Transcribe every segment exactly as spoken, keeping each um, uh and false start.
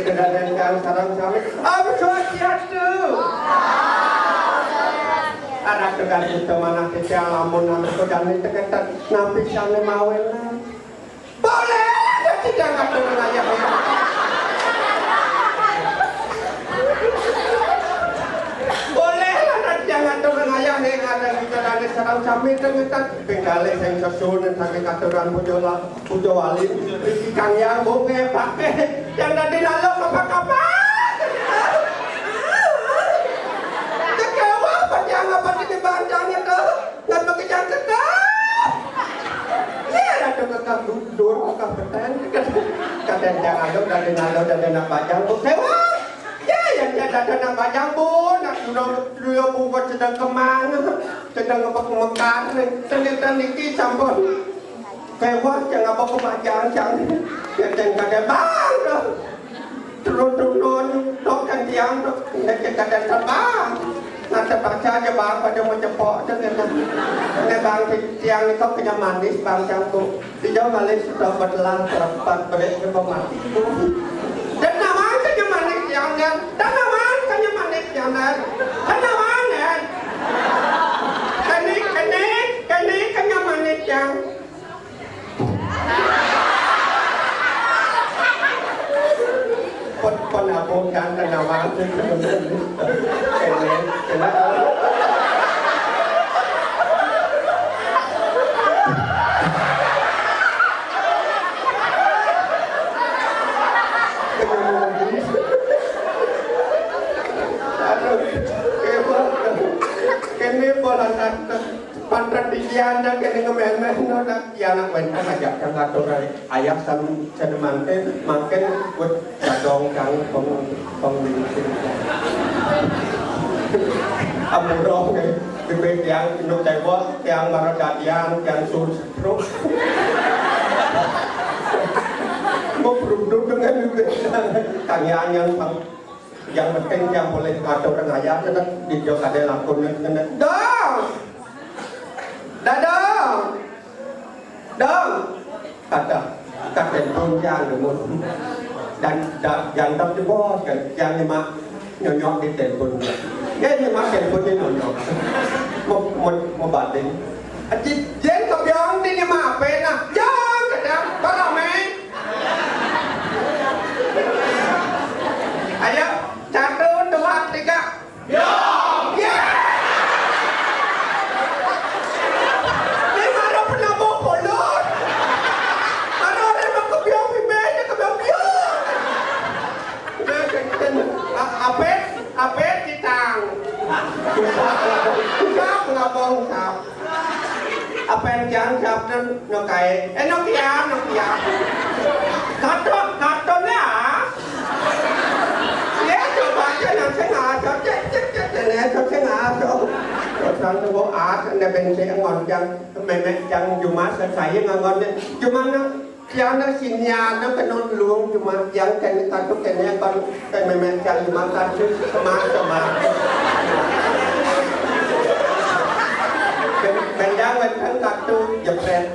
Dengan yang sareng sami. Om Swastiastu. Anak dengan itu mana kita lamun nama kodane teketan nabi sane mawena. Boleh ada tidak ngatur ayah ya. Boleh ada tidak ngatur ayah yang ada kita dari sareng sami teketan. Pinggale sing sesuwun sami katuran puja la-, puja wali. Iki Kang Yang Bunge pake yang tadi lalu kapan-kapan. Kecewa apa yang apa di bancangnya tuh? Nggak bekerja tetap. Iya, ada kekang dur, kekang petani. Kadang jangan lo dari lalu dari nak bajang bu kecewa. Ya, yang dia ada nak bajang bu, nak dulu dulu bu sedang kemang, sedang ngebek mekar, seni-seni ki sampun. Kewat yang apa kemajang jang. Ya, dan kada bang tu. Turun-turun, tok kan tiang tu. Nak kada terbang. Nak terpaksa aja bang, pada mau cepok tu kan. Ini bang, tiang ni kau kena manis bang jangku. Tidak manis sudah bertelan terempat berik ke mati. Dan nama kena manis tiang kan. Dan nama kena manis tiang kan. Dan nama kan. Kene, kene, kene kena manis tiang. Pon, pon apa kan kena mati. Kene, kene. Aduh, hebat. Kene bola kata. Pantat pikiran dah kene ngemen-men no dah. Ya anak wenten ajak kang atur ayah sam sedemanten mangken buat sadong kang peng-, pengwisin. Amurong, eh. Bibit yang induk tewok, yang marah dadian, yang sur-, truk. Mau berunduk dengan bibit yang tanyaan yang pang-, yang penting yang boleh atur ayah, kan? Di jok ada lakon, kan? Dong! Dadong! Dong! Kata, kata telepon yang dulu. Dan da-, yang tak jebos kan, yang nyemak nyonyok di telepon. Ya nyemak telepon ni nyonyok. Mau, mau, mau batin. Aji, jen kebiang di nyemak apa nak? Jang, kata, parame. Ayo, satu, dua, tiga. Ya! Ya! Ini mana pernah bawa kolor? Mana orang mau kebiong bibirnya kebiong biong? Udah, udah, udah. A-, apet, apet ditang. Usap, usap, ngabong, usap. Apa yang jangan siap dan no kae. Eh, no kia, no kia. Katon, katon ya. Ya, coba aja yang saya ngaco, cek, cek, cek, dan ya, saya ngaco. Terus langsung gua as, ada bensin yang ngonjang, memek yang cuma saya ngangonnya. Cuma no, tiada sini ada kenal belum, cuma yang kena satu kena kon, kena memek yang cuma satu, cuma, cuma. Ben-, bendang wenten satu, jepret.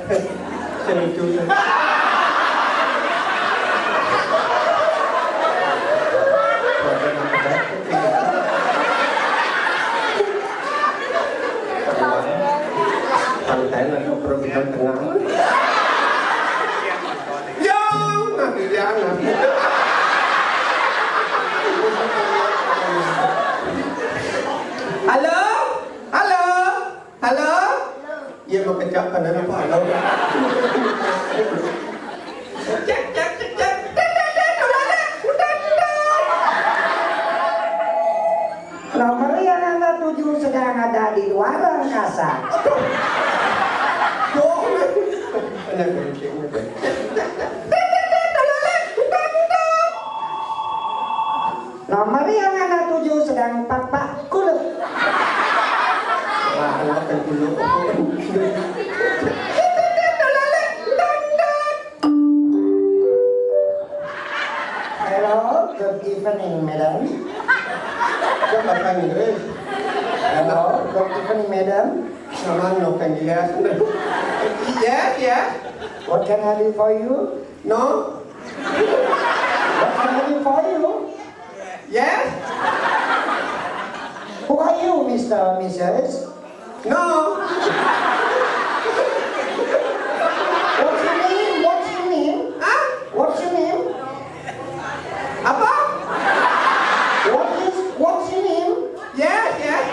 Selucu. Santai lah, perut kita tengah. Yang, nanti jangan. Halo? Halo? Halo? Iya, mau kecap, kan ada apa? Halo? Cek, cek, cek, cek. Tet, tet, tet, udah, tet, udah, tet. Nomor yang Anda tuju sedang ada di luar angkasa. Aduh. Duh. Tet, tet, tet, udah, tet, tet. Nomor yang Anda tuju sedang pakpak kuluk. Wah, anak yang kuluk. Hello, good evening, madam. Dia bahasa Inggris. Hello, good evening, madam. Sama no kan dia. Yes, yes. What can I do for you? No. What can I do for you? Mister Missus? No. What's your name? What's your name? Hah? What's your name? Apa? What is, what's your name? Yes, yes.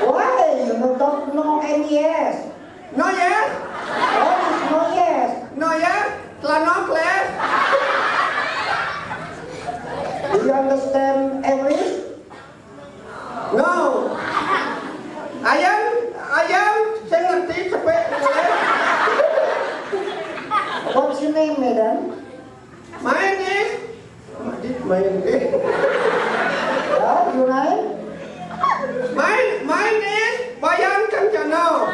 Why you don't know any yes? No yes. What is no yes? No yes. Celana kles. Do you understand English? No. Ayan, ayan, sing ngerti cepet. What's your name, madam? Mine is, mine is. What your name? Mine, mine is Wayan Kencana.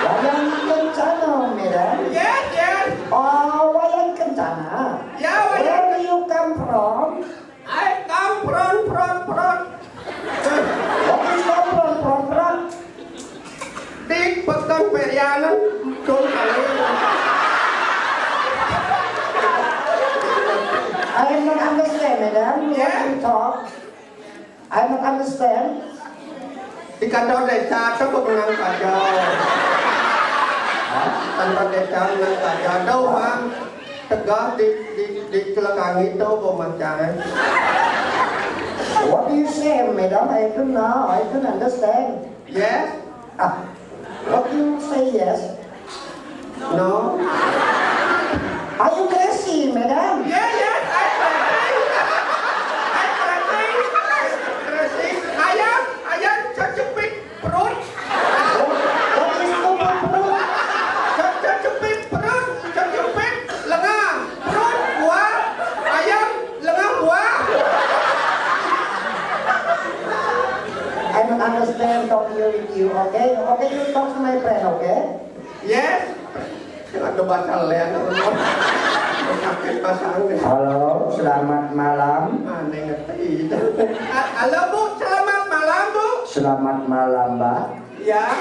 Wayan Kencana, madam. Yes, yes. Oh, Wayan Kencana. Ya, Wayan. Where do you come from? I come from, from, from. What is come from, from, from? Di Pekan Perianan, Don Kali. I am not understand, madam. What you talk? I am not understand. Di kantor desa tu pemenang saja. Hah? Kantor desa menang saja. Tahu, Mang? Tegah di, di, di Kelekangi tu pemacai. What do you say, madam? I don't know. I don't understand. Yes? Ah, what do you say yes? No. Are you crazy, madam? Yes, yes, I crazy. I crazy. Crazy. Ayam, ayam terjepit perut. What is stupid perut? Terjepit perut, terjepit lengan, perut, buah, ayam, lengan, buah. I don't understand talk here with you, okay? Okay, you talk to my friend, okay? Yes. Ada bahasa lain. Sakit pasang. Halo, selamat malam. Aneh ngerti. A-, halo, Bu, selamat malam, Bu. Selamat malam, Mbak. Ya.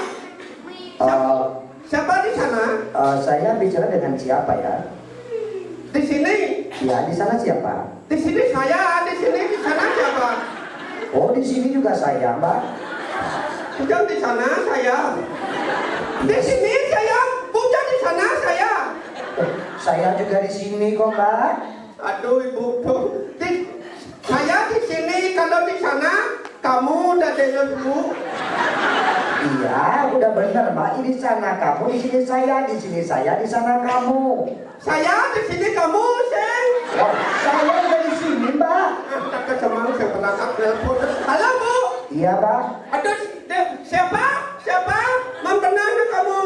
Eh, siapa di sana? Eh, saya bicara dengan siapa, ya? Di sini. Ya, di sana siapa? Di sini saya, di sini, di sana siapa? Oh, di sini juga saya, Mbak. Bukan di sana saya. Di sini saya, bukan di sana saya. Saya juga di sini kok, Mbak. Aduh, Ibu tuh. Di, saya di sini, kalau di sana, kamu udah dengar, Bu? Iya, udah bener, Mbak. Di sana kamu, di sini saya, di sini saya, di sana kamu. Saya di sini, kamu, sing. Wah, saya juga di sini, Mbak. Ah, tak kecemang, saya pernah tak nelpon. Halo, Bu. Iya, Mbak. Aduh, de-, siapa? Siapa? Mam tenang kamu.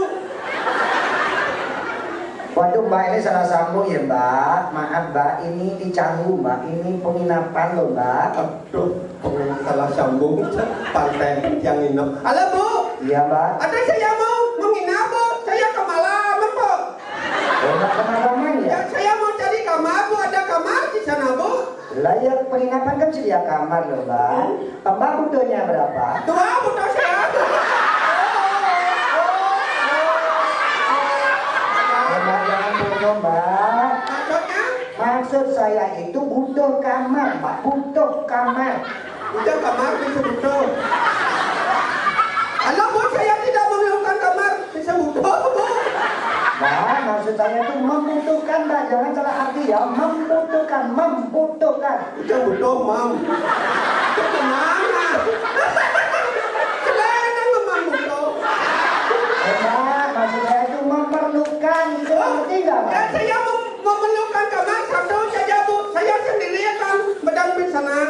Waduh, Mbak, ini salah sambung ya, Mbak. Maaf, Mbak, ini di Canggu, Mbak. Ini penginapan loh, Mbak. Aduh, pengin-, salah sambung. Pantai yang nginep. Halo, Bu. Iya, Mbak. Ada saya mau menginap, Bu. Saya kemalaman, Bu. Oh, Mbak kemalaman ya? Ya, saya mau cari kamar, Bu. Ada kamar di sana, Bu? Lah ya, penginapan kan sedia kamar loh, Mbak. Mbak butuhnya berapa? Dua, butuh saya. Mbak, jangan bodoh, Mbak. Maksudnya? Maksud saya itu butuh kamar, Mbak. Butuh kamar. Butuh kamar, bisa butuh. Halo, Bu, saya tidak memerlukan kamar, bisa butuh, Bu. Mbak, maksud saya itu membutuhkan, Mbak. Jangan salah arti ya. Membutuhkan, membutuhkan. Udah butuh, Mam. Itu kemana? Selain sama Mam butuh. Eh, Mbak, maksud saya itu memerlukan. Itu ngerti nggak, Mbak? Ya, saya mem-, memerlukan kamar satu saja, Bu. Saya sendiri akan mendamping sana.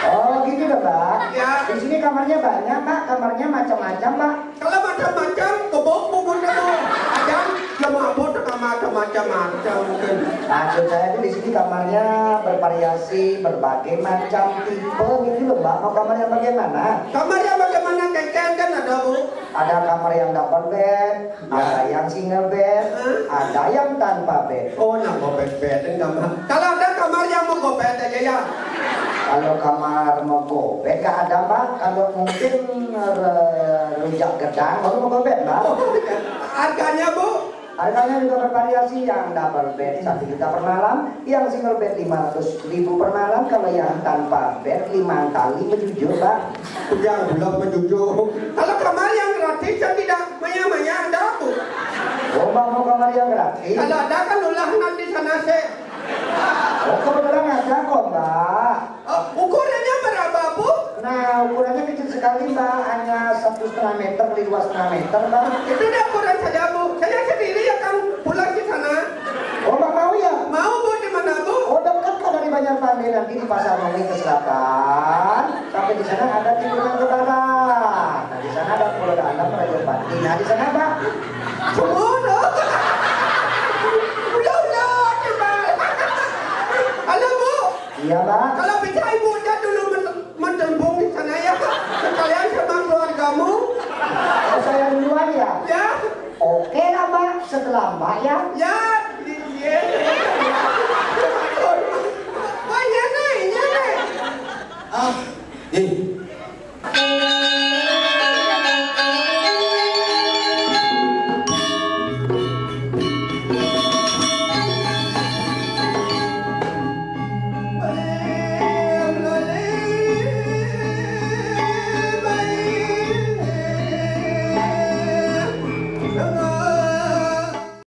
Oh, gitu ya, Mbak? Ya. Di sini kamarnya banyak, Mbak. Kamarnya macam-macam, Mbak. Kalau macam-macam, kebok bubuhnya, Bu. Ada yang mabuk, kamar macam-macam mungkin. Maksud saya tuh di sini kamarnya bervariasi, berbagai macam tipe gitu loh, Mbak. Mau kamar yang bagaimana? Kamar yang bagaimana, keken kan ada, Bu? Ada kamar yang double bed, ya, ada yang single bed, hah? Ada yang tanpa bed. Oh, nambah bed-bed kan kamar. Kalau ada kamar yang mau gobet aja ya. Kalau kamar mau gobet nggak ada, Mbak. Kalau mungkin re-, rujak gedang baru mau gobet, Mbak. Oh, iya. Harganya, Bu? Harganya juga bervariasi, yang double bed satu juta per malam, yang single bed lima ratus ribu per malam, kalau yang tanpa bed lima kali menjujuk, Pak. Yang belum menjujuk. Kalau kamar yang gratis yang tidak maya-maya ada, Bu? Oh, Mbak mau kamar yang gratis? Kalau ada kan ulah nanti sana sih. Oh, kebetulan ada kok, Mbak. Oh, ukurannya berapa, Bu? Nah, ukurannya kecil sekali, Mbak. Hanya satu setengah meter kali dua setengah meter, Mbak. Itu dia ukuran saya, Bu. Saya sendiri yang akan pulang ke sana. Oh, Mbak mau ya? Mau, Bu. Di mana, Bu? Oh, dekat kok dari Banjar Pandey, nanti di Pasar Mengwi ke selatan. Sampai di sana ada tikungan ke barat. Nah, di sana ada Pulau Dalam, Raja Pati. Nah, di sana, Mbak. Semua, no? Udah, udah, Mbak. Halo, Bu. Iya, Mbak. Kalau bisa Ibu aja dulu men- menelpon di sana ya. Sekalian sama keluargamu. Oh, saya duluan ya? Ya. Oke lah, Mbak. Setelah Mbak ya. Ya. Iya. Wah, iya nih, iya nih. Ah, eh,